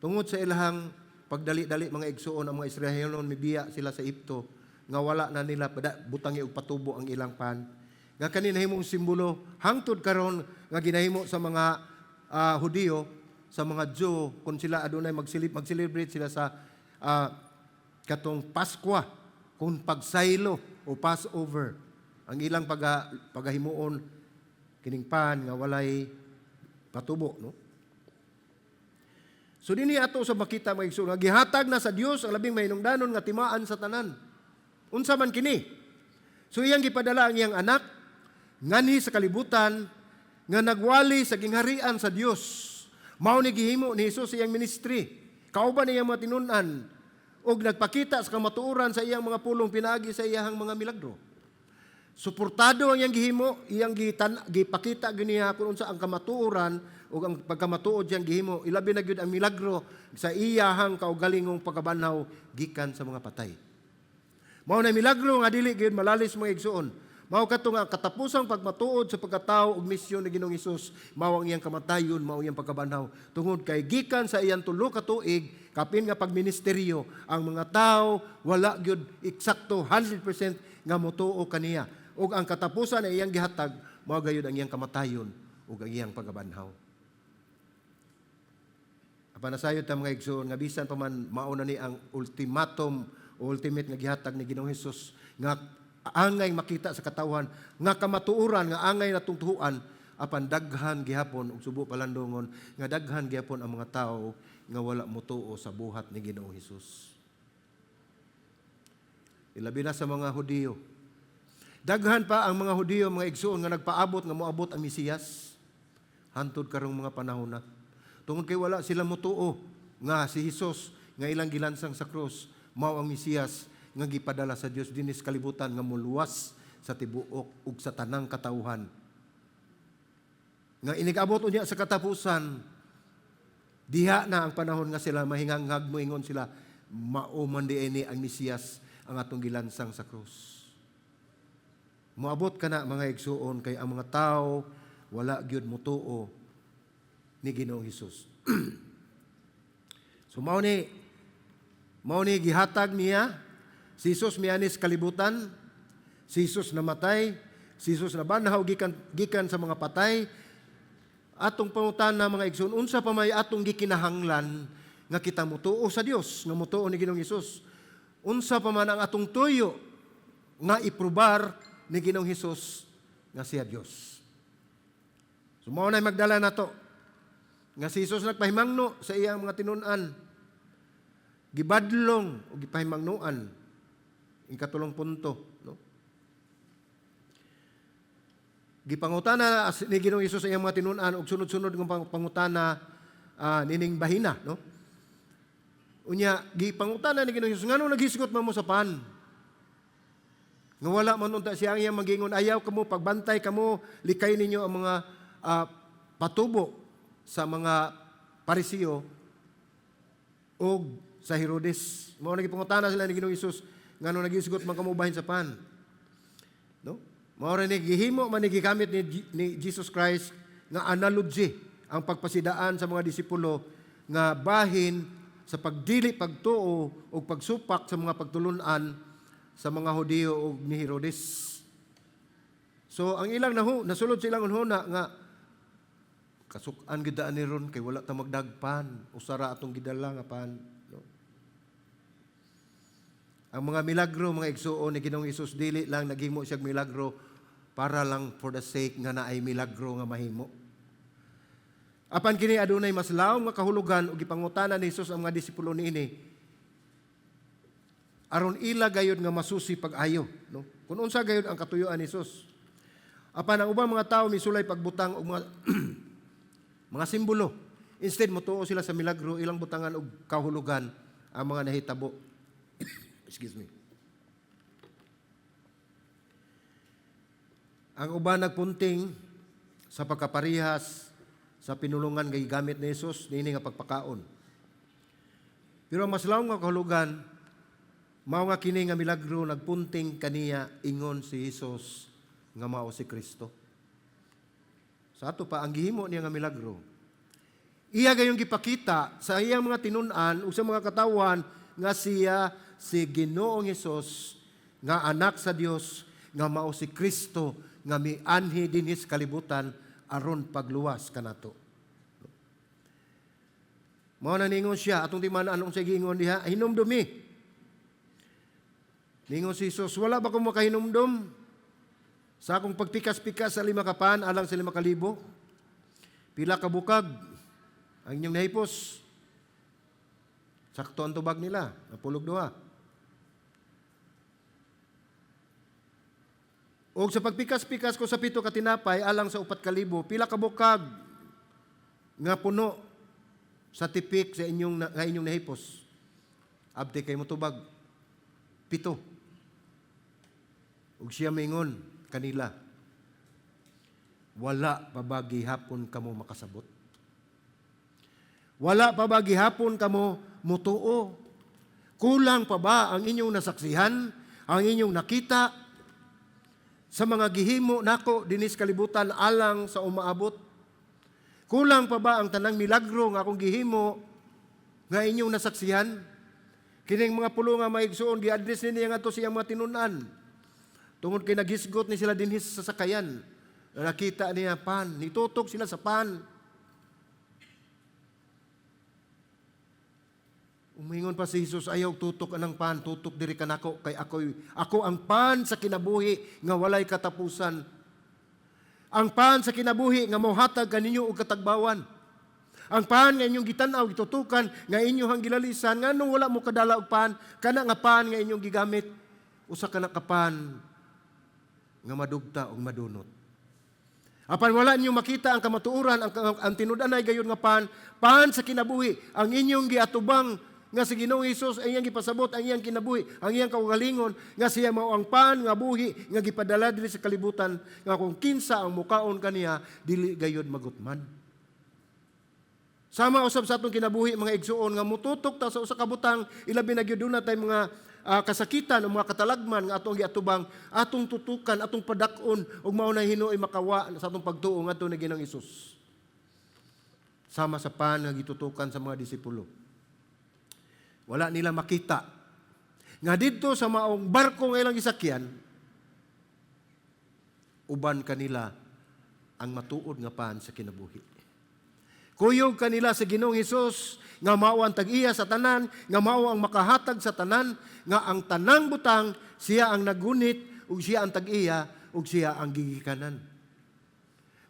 tungod sa ilahang pagdali-dali, mga igsuon, ang mga Israelon mibiya sila sa Ehipto nga wala na nila butangi og patubo ang ilang pan. Nga kani nahimong simbolo hangtod karon nga ginahimo sa mga Hudiyo, sa mga Jew, kung sila adunay mag-celebrate sila sa katong Paskwa, kung pagsaylo o Passover. Ang ilang pagahimuon kining pan nga walay patubo, no? So dinhi ato sa makita, mga igsoon, nga gihatag na sa Dios ang labing mahinungdanon nga timaan sa tanan. Unsa man kini? So iyang gipadala ang iyang anak nganhi sa kalibutan nga nagwali sa gingharian sa Dios. Mao ni gihimo ni Hesus sa iyang ministry. Kauban niyang mga tinun-an ug nagpakita sa kamatuoran sa iyang mga pulong pinaagi sa iyang mga milagro. Suportado ang iyang gihimo, iyang gipakita gyud niya kung unsa ang kamatuoran ug ang pagkamatuod iyang gihimo, ilabi na gyud ang milagro sa iyahang kaugalingong pagkabanhaw gikan sa mga patay. Mao na milagro nga dili gyud malalis, mga igsuon. Mao kadto nga katapusang pagmatuod sa pagkatao ug misyon ni Ginoong Hesus, mao ang iyang kamatayon, mao ang iyang pagkabanhaw. Tungod kay gikan sa iyang 3 ka tuig kapin nga pagministeryo, ang mga tao wala gyud eksakto 100% nga motuo kaniya. Ug ang katapusan ay iyang gihatag, mao gayud ang iyang kamatayon ug ang iyang pagkabanhaw. Apan nasayod ta, mga igsoon, nga bisan pa man mao na ni ang ultimatum o ultimate nga gihatag ni Ginoong Hesus nga angay makita sa katawhan nga kamatuoran nga angay natungtuhan, apan daghan gihapon ug subo palandongon nga daghan gihapon ang mga tao nga wala motuo sa buhat ni Ginoong Hesus. Ilabi na sa mga Hudiyo. Daghan pa ang mga Hudiyo, mga igsoon, nga nagpaabot nga moabot ang Mesiyas hantod karong mga panahon na. Tungod kay wala sila motuo nga si Hesus nga ilang gilansang sa krus mao ang Mesiyas nga gipadala sa Dios dinhi sa kalibutan nga muluwas sa tibuok ug sa tanang katawhan. Nga inig-abot unya sa katapusan, diha na ang panahon nga sila mahinganghag, moingon sila, "Mao man diay ni ang Mesiyas ang atong gilansang sa krus." Moabot ka na, mga igsuon, kay ang mga tao wala gyud motuo ni Ginoong Hesus. So mao ni gihatag niya. Si Jesus miani sa kalibutan, si Jesus namatay, si Jesus nabanhaw gikan sa mga patay. Atong pangutana, mga igsoon, unsa pa may atong gikinahanglan nga kita motuo sa Dios, nga motuo ni Ginoong Hesus? Unsa pa man ang atong tuyo nga iprubar ni Ginoong Hesus nga siya Dios? So mao na magdala nato nga si Jesus nagpahimangno sa iyang mga tinun-an. Gibadlong o gipahimangnoan. Ikatulong punto, no? Gipangutana ni Ginoong Hesus sa iyang mga tinun-an og sunod-sunod nga pangutana nining bahina, no? Unya, gipangutana ni Ginoong Hesus, "Ngano naghisgot man mo sa pan?" Nga wala man unta siya ang iyang magingon, "Ayaw kamo, pagbantay kamo, likay ninyo ang mga patubo sa mga Pariseo og sa Herodes." Mao na gipangutana sila ni Ginoong Hesus, "Ngano naghisgot man kamo bahin sa pan?" No? Mao ra ni gihimo man ni gigamit ni Jesus Christ nga analogy ang pagpasidaan sa mga disipulo nga bahin sa pagdili pagtuo o pagsupak sa mga pagtulunan sa mga Hudiyo ug ni Herodes. So ang ilang nahu, nasulod sa ilang hunhuna nga kasuk-an gid ni ron kay wala ta magdagpan, usara atong gidala nga pan, no? Ang mga milagro, mga igsuon, ni Ginoong Hesus, dili lang naghimo siya milagro para lang for the sake nga naay milagro nga mahimo. Apan kini adunay mas lawom nga kahulugan ug gipangutana ni Hesus ang mga disipulo niini aron ila gayud nga masusi pag-ayo, no? Kung unsa gayud ang katuyuan ni Hesus. Apan ang ubang mga tawo misulay pagbutang og mga simbolo. Instead motuo sila sa milagro, ilang butangan og kahulugan ang mga nahitabo. Excuse me. Ang uban nagpunting sa pagkaparihas sa pinulungan nga gigamit ni Jesus niini nga pagpakaon. Pero ang mas lawom nga kahulugan mao nga kini nga milagro nagpunting kaniya ingon si Jesus nga mao si Kristo. Sa ato pa ang gihimo niya nga milagro, iya gayong gipakita sa iyang mga tinun-an ug sa mga katawan nga siya si Ginoong Hesus nga anak sa Dios, nga mao si Kristo nga mianhi dinhi sa kalibutan aron pagluwas kanato. Mao na ningon siya, atong timan-an unsay giingon diha, "Hinumdumi." Ningon si Jesus, "Wala ba ko makahinumdum sa akong pagpikas-pikas sa 5 ka pan alang sa 5,000? Pila ka bukag ang inyong nahipos?" Sakto ang tubag nila, napulog duha. "Og sa pagpikas-pikas ko sa 7 ka tinapay alang sa 4,000, pila ka bukag nga puno sa tipik sa inyong nga inyong nahipos?" Abti kay motubag, "7." Ug siya mingon kanila, "Wala pa ba gihapon kamo makasabot? Wala pa ba gihapon kamo mutuo? Kulang pa ba ang inyong nasaksihan, ang inyong nakita sa mga gihimo nako dinis kalibutan alang sa umaabot? Kulang pa ba ang tanang milagro nga akong gihimo nga inyong nasaksihan?" Kining mga pulo nga maigsuon gi-address ni niya ngadto siyang mga tinun-an. Tungod kay naghisgot ni sila dinhi sa sakayan. Nakita niya pan, nitutok sila sa pan. Umingon pa si Jesus, "Ayaw tutok anang pan, tutok diri kanako kay ako ang pan sa kinabuhi nga walay katapusan. Ang pan sa kinabuhi nga mohatag kaninyo og katagbawan. Ang pan nga inyong gitan-aw, gitutukan, nga inyong gilalisan, nganong wala mo kadala og pan, kana nga pan nga inyong gigamit, usa ka na ka pan nga madugta og madunot. Apan wala ninyo makita ang kamatuoran, ang tinud-anay gayon nga pan, pan sa kinabuhi, ang inyong giatubang nga si Ginoong Hesus ang iyang gipasabot ang iyang kinabuhi, ang iyang kaugalingon, nga siya mao ang pan nga buhi nga gipadala diri sa kalibutan, nga kung kinsa ang mukaon kaniya dili gayod magutman." Sama usab sa atong kinabuhi, mga igsuon, nga mututok ta sa usa ka butang, ilabi na gyud na tay mga kasakitan o mga katalagman nga atong giatubang, atong tutukan, atong padak-on ug mao na hinuoy makawa sa atong pagtuo ngadto ni Ginoong Hesus. Sama sa pan nga gitutukan sa mga disipulo. Wala nila makita nga didto sa maong barko nga ilang gisakyan, uban kanila ang matuod nga pan sa kinabuhi. Kuyog kanila sa Ginoong Hesus nga mao ang tag-iya sa tanan, nga mao ang makahatag sa tanan, nga ang tanang butang siya ang nagunit ug siya ang tag-iya ug siya ang gigikanan.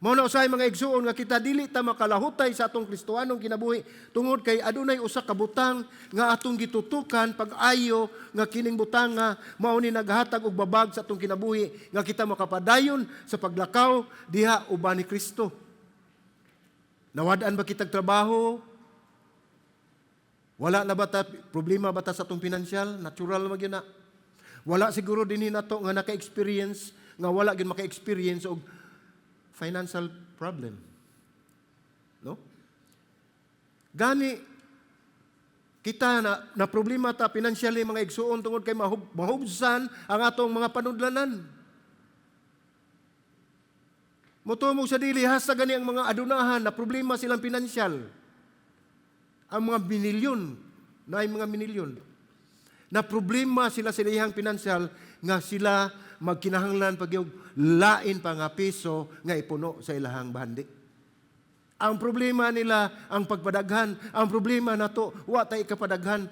Mao na usahay, mga igsuon, nga kita dili ta makalahutay sa atong Kristohanong kinabuhi tungod kay adunay usa ka butang nga atong gitutukan pag-ayo, nga kining butang nga mao ni naghatag og babag sa atong kinabuhi nga kita makapadayon sa paglakaw diha uban ni Kristo. Nawad-an ba kitag trabaho? Wala na ba ta, problema ba ta sa atong pinansyal? Natural man gyud na. Wala siguro dinhi nato nga naka-experience, nga wala gyud maka-experience og financial problem. No? Gani kita na problema ta financially, mga igsuon, tungod kay mahubsan ang atong mga panudlanan. Motuo sa dili, hasta gani ang mga adunahan na problema silang pinansyal. Ang mga binilyon, na ay mga minilyon. Na problema sila sa ilahang pinansyal nga sila magkinahanglan pag lain pa nga piso nga ipuno sa ilahang bahandi. Ang problema nila ang pagpadaghan, ang problema nato wa tay kapadaghan.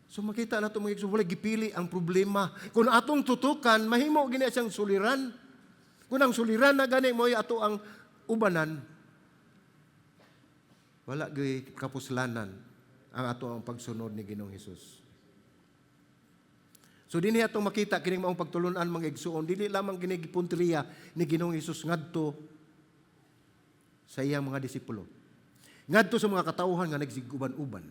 So makita nato, mga igsoon, wala gipili ang problema. Kung atong tutukan, mahimo gini siyang suliran. Kung ang suliran na gani mo ato ang ubanan, wala gyud kapuslanan ang ato ang pagsunod ni Ginoong Hesus. So dinhi atong makita kining maong pagtulunan, mga igsuon, dili lamang kini gipuntriya ni Ginoong Hesus ngadto sa iyang mga disipulo, ngadto sa mga katawhan nga nagsiguban-uban.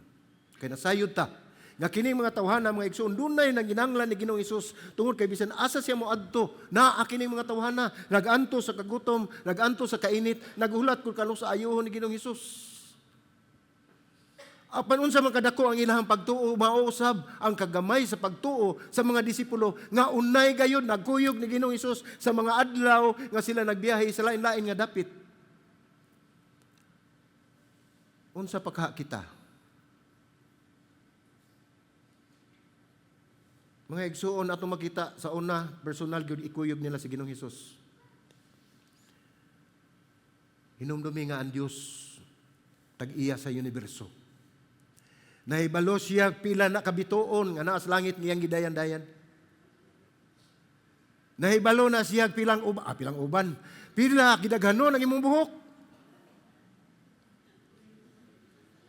Kay nasayod ta nga kining mga tawhana, mga igsuon, dunay nanginanglan ni Ginoong Hesus tungod kay bisan asa siya moadto, naa kining mga tawhana, naganto sa kagutom, naganto sa kainit, naghulat kung kanus sa ayuhon ni Ginoong Hesus. Apan unsa man kadako ang ilahang pagtuo, mausab ang kagamay sa pagtuo sa mga disipulo nga unay gayud nagkuyog ni Ginoong Hesus sa mga adlaw nga sila nagbiyahe sa lain-lain nga dapit. Unsa pa kaha kita? Mga igsuon, atong makita sa una, personal gyud ikuyog nila si Ginoong Hesus. Hinumdumi nga ang Dios tag-iya sa universo. Nahibalo siya pila na kabituon nga naa sa langit ngiyang gidayan-dayan. Nahibalo na siya pilang uban. Pila gidaghanon ang imong buhok.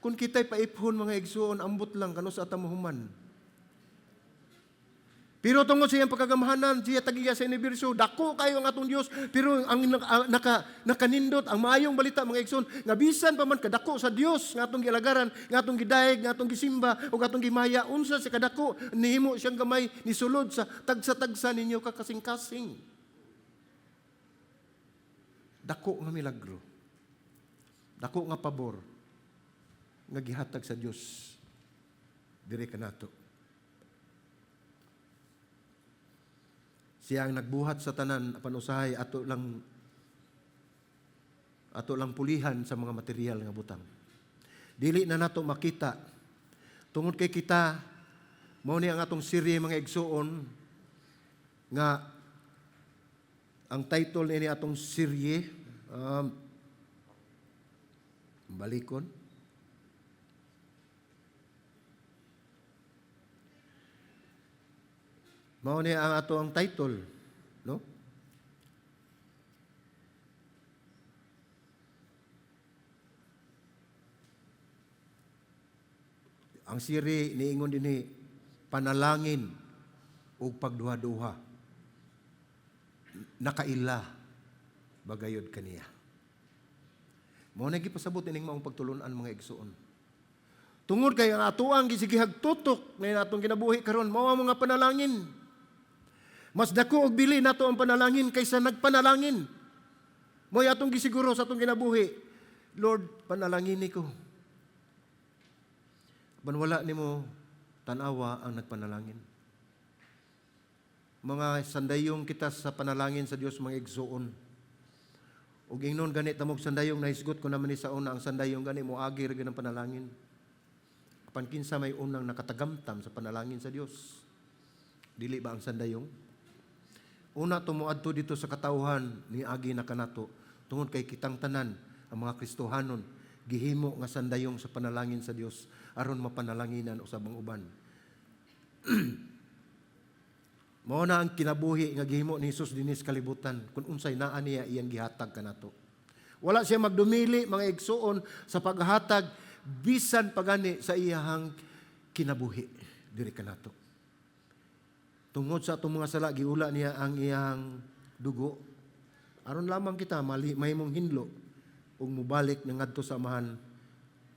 Kung kita'y paiphon, mga igsuon, ambot lang kano sa atamuhuman. Pero tungod sa iyang pagkagamhanan, siya tagiya sa universo, dako kayo ang atong Dios, pero ang nakanindot ang maayong balita, mga igsoon, nga bisan pa man kadako sa Dios nga atong gilagaran, nga atong gidayeg, nga atong gisimba ug atong gimaya, unsa sa kadako nihimo siyang gamay ni sulod sa tagsa-tagsa ninyo kakasing-kasing. Dako nga milagro. Dako nga pabor nga gihatag sa Dios diri kanato. Siya ang nagbuhat sa tanan, apan usahay ato lang pulihan sa mga material nga butang. Dili na nato makita tungod kay kita mao ni ang atong serye, mga igsuon, nga ang title niini atong serye, balikon. Mao ni ang ato ang title, no? Ang siri niingon dinhi, "Panalangin ug pagduha-duha. Nakaila bagayod kaniya?" Mao na gipasabot ining maong pagtulunan, mga igsuon. Tungod kay ang atoang gisigihag tutok na atong kinabuhi karon mao ang mga panalangin. Mas dako og bili nato ang panalangin kaysa nagpanalangin. Mo'y atong gisiguro sa atong kinabuhi. "Lord, panalangin ko." Apan wala nimo tan-awa ang nagpanalangin. Mga sandayong kita sa panalangin sa Dios, mga igsuon. Ug ingnon gani tamog sandayong, nahisgot ko naman ni sa una, ang sandayong gani moagi ra gyud ang panalangin. Apan kinsa may unang nakatagamtam sa panalangin sa Dios? Dili ba ang sandayong? Una tumuadto dito sa katawhan ni agi na kanato tungod kay kitang tanan ang mga Kristohanon gihimo nga sandayong sa panalangin sa Dios aron mapanalanginan usab ang uban. Mao na ang kinabuhi nga gihimo ni Hesus dinhi sa kalibutan, kung unsay naa niya iyang gihatag kanato. Wala siya magdumili, mga igsuon, sa paghatag bisan pagani sa iyahang kinabuhi diri kanato. Tungod sa atong mga sala, giula niya ang iyang dugo aron lamang kita mahimong hinlo ug mobalik na ngadto sa Amahan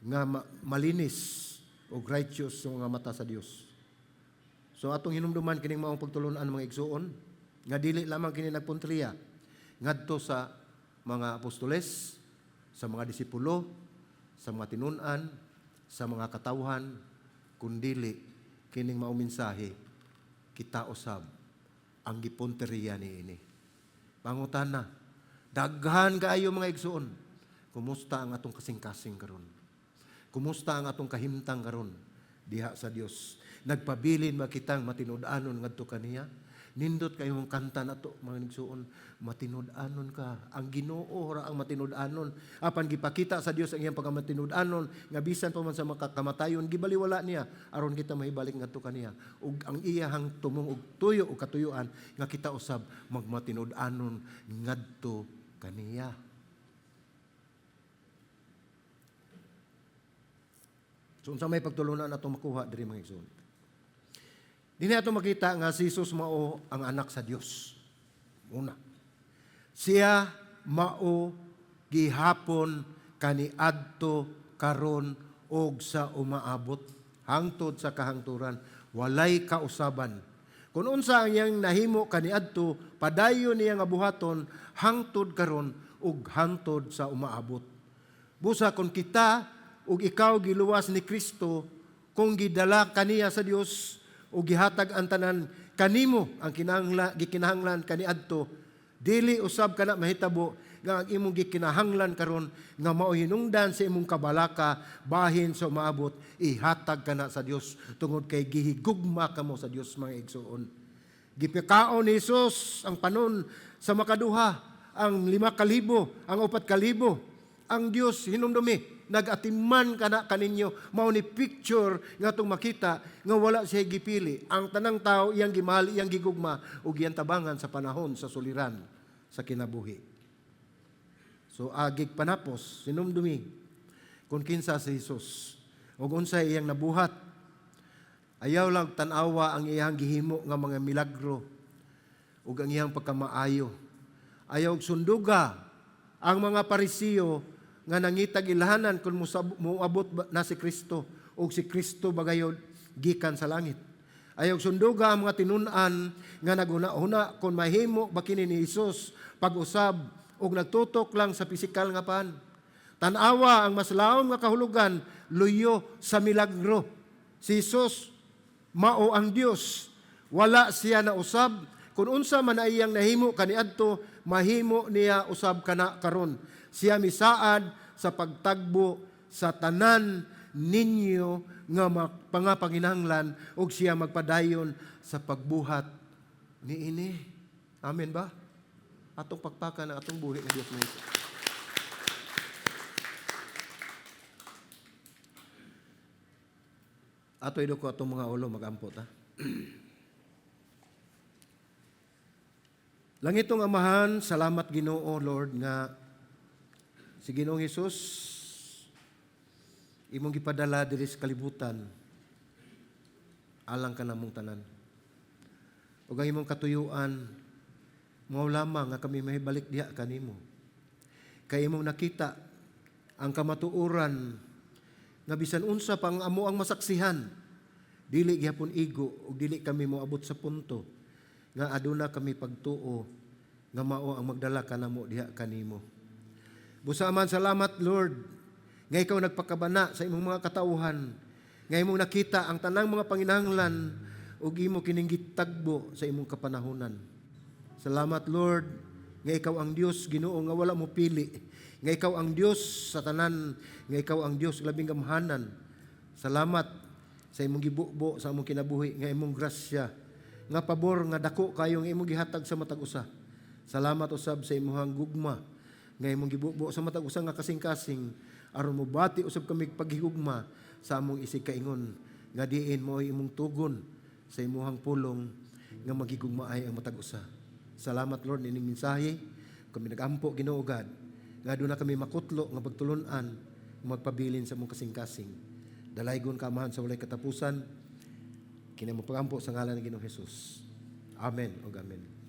nga malinis o righteous sa mga mata sa Dios. So atong hinumduman kining maong pagtulunan, mga igsuon, nga dili lamang kini nagpuntriya ngadto sa mga apostoles, sa mga disipulo, sa mga tinun-an, sa mga katawhan, kundili kining maong mensahe kita usab ang gipunteriya niini. Pangutana, daghan kaayo, mga igsuon, kumusta ang atong kasing-kasing karon? Kumusta ang atong kahimtang karon diha sa Dios? Nagpabilin ba kitang matinud-anon ngadto kaniya? Nindot kayong kanta nato, mga igsuon, "Matinud-anon ka." Ang Ginoo ra ang matinud-anon. Apan gipakita sa Dios ang iyang pagkamatinud-anon nga bisan pa man sa makakamatayon, gibaliwala niya aron kita mahibalik ngadto kaniya. Ug ang iyahang tumong ug tuyo ug katuyuan nga kita usab magmatinud-anon ngadto kaniya. So unsa may pagtulunan atong makuha diri, mga igsoon? Dinhi ato makita nga si Jesus mao ang anak sa Dios. Una. Siya mao gihapon, kaniadto, karon og sa umaabot hangtod sa kahangturan, walay kausaban. Kung unsa ang iyang nahimo kaniadto, padayon niya nga buhaton hangtod karon ug hangtod sa umaabot. Busa kung kita ug ikaw giluwas ni Kristo, kung gidala kaniya sa Dios ug gihatag ang tanan kanimo ang kinahanglan, gikinahanglan kaniadto, dili usab kana mahitabo nga ang imong gikinahanglan karon nga mao hinungdan sa imong kabalaka bahin sa umaabot, ihatag kana sa Dios tungod kay gihigugma kamo sa Dios, mga igsuon? Gipakaon ni Jesus ang panon sa makaduha, ang 5,000, ang 4,000. Ang Dios, hinumdumi, nag-atiman kana kaninyo. Mao ni picture nga atong makita nga wala siya gipili. Ang tanang tao iyang gimahal, iyang gigugma ug iyang tabangan sa panahon sa suliran sa kinabuhi. So agig panapos, sinumdumi kung kinsa si Jesus ug unsay iyang nabuhat. Ayaw lang tan-awa ang iyang gihimo nga mga milagro ug ang iyang pagkamaayo. Ayaw sunduga ang mga Parisiyo nga nangitag ilhanan kung moabot na si Kristo o si Kristo bagayod gikan sa langit. Ayaw sunduga ang mga tinun-an nga naghuna-huna kung mahimo ba kini ni Jesus pag-usab og nagtutok lang sa pisikal nga pan. Tan-awa ang mas laom nga kahulugan luyo sa milagro. Si Jesus mao ang Dios. Wala siya na usab. Kung unsa man ay iyang nahimo kaniadto, mahimo niya usab kana karon. Siya misaad sa pagtagbo sa tanan ninyo nga pangapanginahanglan ug siya magpadayon sa pagbuhat niini. Amen ba? Atong pagpaka ng atong buhi nga Dios mo. Ato ko atong mga ulo, magampo ta. Langitong Amahan, salamat Ginoo, Lord, nga si Ginoong Hesus imong gipadala diri sa kalibutan alang kanamong tanan. Ug ang imong katuyuan mao lamang nga kami mahibalik diha kanimo. Kay imong nakita ang kamatuoran nga bisan unsa pa ang amo ang masaksihan, dili gihapon igo ug dili kami moabot sa punto nga aduna kami pagtuo nga mao ang magdala kanamo diha kanimo. Busa man, salamat, Lord, nga ikaw nagpakabana sa imong mga katawhan, nga imong nakita ang tanang mga panginahanglan ug imo kining gitagbo sa imong kapanahonan. Salamat, Lord, nga ikaw ang Dios, Ginoo, nga wala mo pili, nga ikaw ang Dios sa tanan, nga ikaw ang Dios labing gamhanan. Salamat sa imong gibubo sa among kinabuhi nga imong grasya nga pabor nga dako kayong imong gihatag sa matag usa. Salamat usab sa imong gugma nga imong gibubo sa matag usa nga kasing-kasing aron mobati usab kami paghigugma sa among isig kaingon nga diin mo imong tugon sa imuhang pulong nga magigugmaay ang matag usa. Salamat, Lord, ining mensahe. Kami nagampo, Ginoo God, nga aduna kami makutlo nga pagtulun-an magpabilin sa among kasing-kasing. Dalaygon ka, Amahan, sa walay katapusan. Kini mo pagampo sa ngalan ng Ginoong Hesus. Amen ug amen.